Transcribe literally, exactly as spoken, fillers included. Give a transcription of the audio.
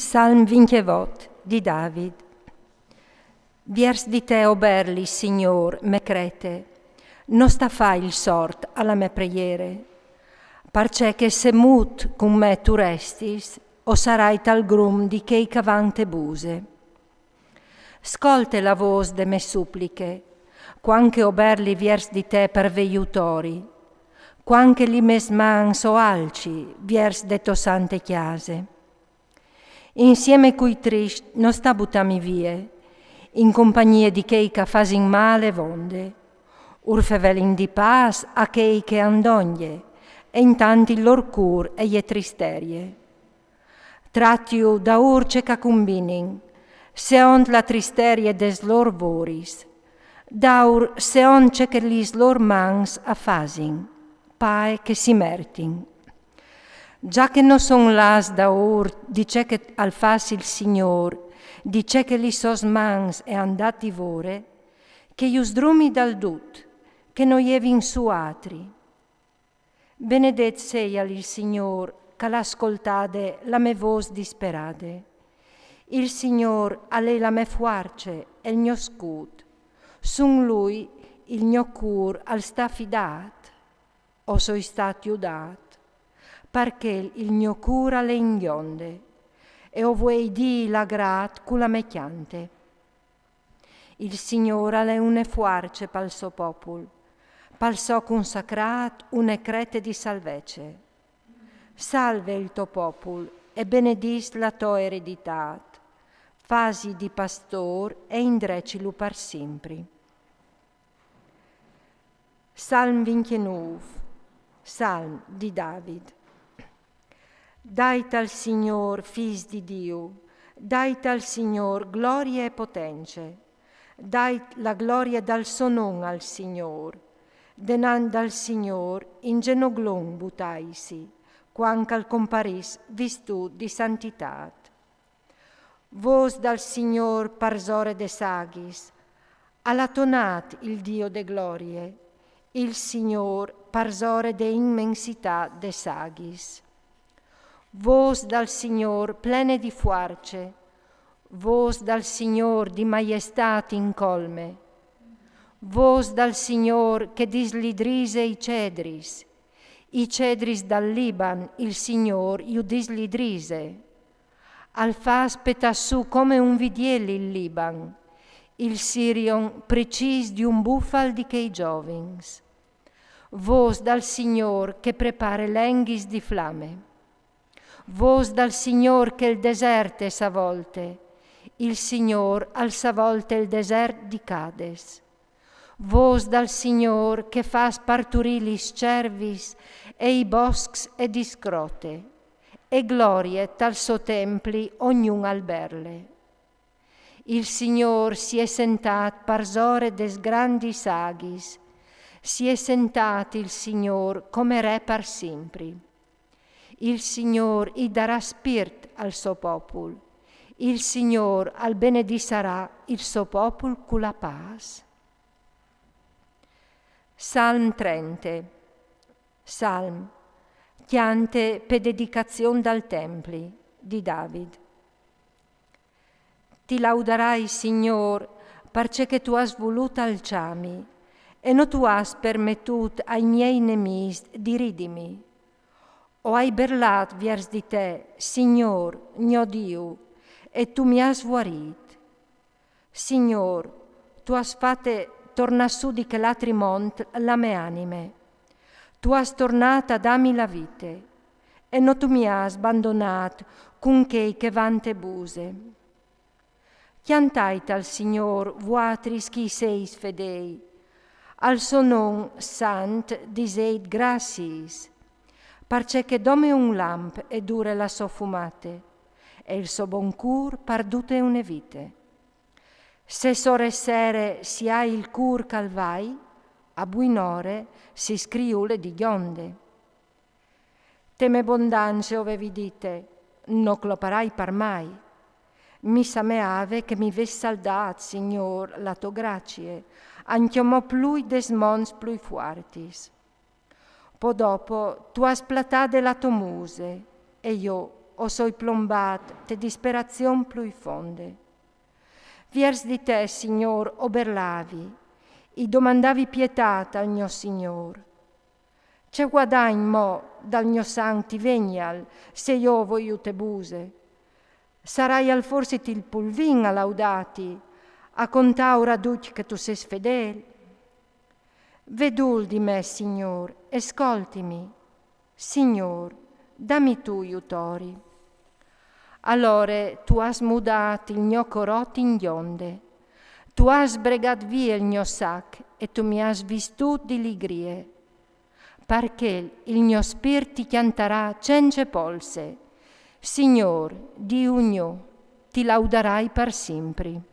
Salm vincjevot di David. Viers di te oberli, Signôr, me crete, no sta fâ il sord a la me preiere, parcè che se mût cun me tu restis, o sarai tal grum di chei che a van te buse. Scolte la vôs de me supliche, cuant che oberli viers di te par vê jutori, cuant che li mês mans o alci viers de tô sante cjase. Insiemi cui triscj no sta butâmi vie, in compagnie di chei che a fasin mâl e vonde. Ur fevelin di pâs a chei che a 'nd dongje, e intant il lôr cûr e je tristerie. Tratiu daûr ce che a cumbinin, seont la tristerie des lôr voris. Daûr seont ce che lis lôr mans a fasin, pae che si mertin. Za che no son lâs daûr di ce che al fâs il Signôr, di ce che lis sôs mans e àn dât di vore, che ju sdrumi dal dut, che no jevin sù atri. Benedet seial il Signôr, che al à scoltade la me vôs disperade. Il Signôr al è la me fuarce e il gno scût. Sun lui il gno cûr al sta fidât. O soi stât judât, parcè il gno cûr al è in gjonde, e o vuei dî l'agrât cu la me cjante. Il Signôr al è une fuarce pal so popul, pal so consacrât une crete di salvece. Salve il to popul e benedìs la tô ereditât, fasi di pastôr e indrecilu par simpri. Salm vincjenûf. Salm di David. Dait al Signôr, fîs di Diu, dait al Signôr glorie e potence. Dait la glorie dal so non al Signôr. Denant dal Signôr in zenoglon butaisi, cuant che al comparìs vistût di santitât. Vôs dal Signôr parsore des aghis, al à tonât il Dio de glorie, il Signôr parsore de imensitât des aghis. Vôs dal Signôr plene di fuarce, vôs dal Signôr di maiestât incolme, vôs dal Signôr che dislidrise i cedris, i cedris dal Liban il Signôr ju dislidrise. Al fâs petâ sù come un vidiel il Liban, il Sirion precîs di un bufal di chei zovins. Vôs dal Signôr che prepare lenghis di flame. Vôs dal Signôr che il desert e savolte. Il Signôr al savolte il desert di Cades. Vôs dal Signôr che fâs parturî lis cervis e i boscs e discrote, e glorie tal so templi ognun al berle. Il Signôr si è sentât parsore des grandis aghis, si è sentât il Signôr come re par simpri. Il Signôr i darà spirt al so popul, il Signôr al benedissarà il so popul cu la pâs. Salm trente. Salm. Cjante pe dedicazion dal templi di David. Ti laudarai, Signôr, parcè che tu âs volût alçâmi, e no tu âs permetût ai miei nemîs di ridimi. O ai berlât viers di te, Signôr, gno Diu, e tu mi âs vuarît. Signôr, tu âs fate tornâ sù di chel altri mont la me anime. Tu âs tornât a dâmi la vite, e no tu mi âs bandonât cun chei che a van te buse. Cjantait al Signôr, vuatris chi i seis fedei. Al so non sant diseit graciis, parcè che dome un lamp e dure la sô fumate, e il so bon cûr par dute une vite. Se sore sere si à il cûr che al vai, a buinore si scriule di gjonde. Te me bondance o vevi dite, no cloparai par mai. Mi sameave che mi ves saldât, Signôr, la tô gracie, ancjemò plui des monts plui fuartis. Po dopo tu âs platade la tô muse, e jo o soi plombât te disperazion plui fonde. Viers di te, Signôr, o berlavi, i domandavi pietât al gno Signôr. Ce guadagn mo dal gno sanct ti vegnial, se jo o voi jù te buse? Saraial forsit il pulvin a laudâti, a contâur a ducj che tu sês fedêl? Ve dûl di me, Signôr, e scoltimi. Signôr, dami tu jutori. Alore tu âs mudât il gno corot in gjonde, tu âs sbregât vie il gno sac e tu mi âs vistût di ligrie. Par chel il gno spirt ti cjantarà cence polse. Signôr, Diu gno, ti laudarai par simpri.